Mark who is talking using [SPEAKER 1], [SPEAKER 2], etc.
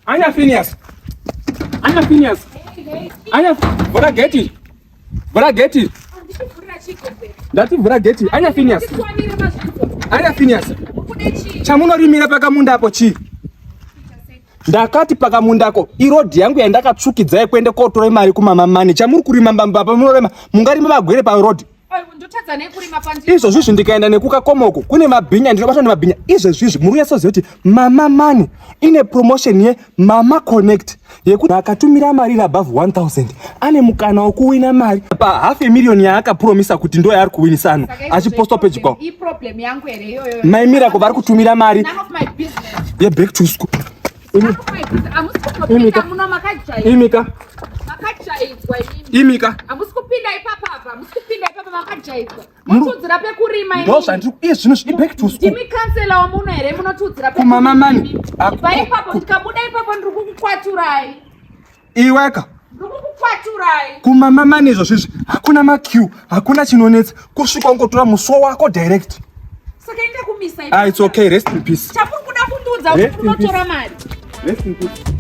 [SPEAKER 1] Anya Phineas. Anya Phineas. Anya vhura gate. Vhura gate. Ndati vhura gate. Anya Phineas. Anya Phineas. Chamunorimira pakamunda apo chii? Ndakati pakamundako irodhi yangu yandakatsvukidza yekuende kotora mari kumama mani. Chamuri kurima mbamba pamunorema mungarima magwere parodhi. Izvozvizvi ndikaenda nekukakomo uku kune mabhinya ndinobatwa nemabhinya izvezvizvi muri kunyatsoziva kuti mama money ine promotion ye mama connect yekuti akatumira mari iri above 1000 ane mukana wekuwina mari pa half a million yaakapromisa kuti ndo yaari kuwinisa ano achiposta peji kwavo mai Miracle vari kutumira mari yeback to school. Imika. Imika. Imika.
[SPEAKER 2] Hamusi kupinda ipapa apa. Hamusi kupinda ipapa makajaidzwa. Munotudzira pekurima
[SPEAKER 1] imi. Ndozvandiri iye zvino zvi back to school.
[SPEAKER 2] Ndimi kansela wamuno here munotudzira
[SPEAKER 1] pekurima. Kumama mani.
[SPEAKER 2] Ibva ipapo ndikabuda ipapo ndiri kukukwaturai.
[SPEAKER 1] Iweka.
[SPEAKER 2] Ndiri kukukwaturai.
[SPEAKER 1] Kumama mani izvo zvizvi hakuna maqueue, hakuna chinonetsa. Kusvika ungotora musuwo wako direct.
[SPEAKER 2] Saka enda kumisa ipapo.
[SPEAKER 1] Ah, it's okay. Rest in peace.
[SPEAKER 2] Chamuri kuda kundiudza kuti
[SPEAKER 1] Rest in
[SPEAKER 2] munotora
[SPEAKER 1] peace.
[SPEAKER 2] mari.
[SPEAKER 1] Rest in peace.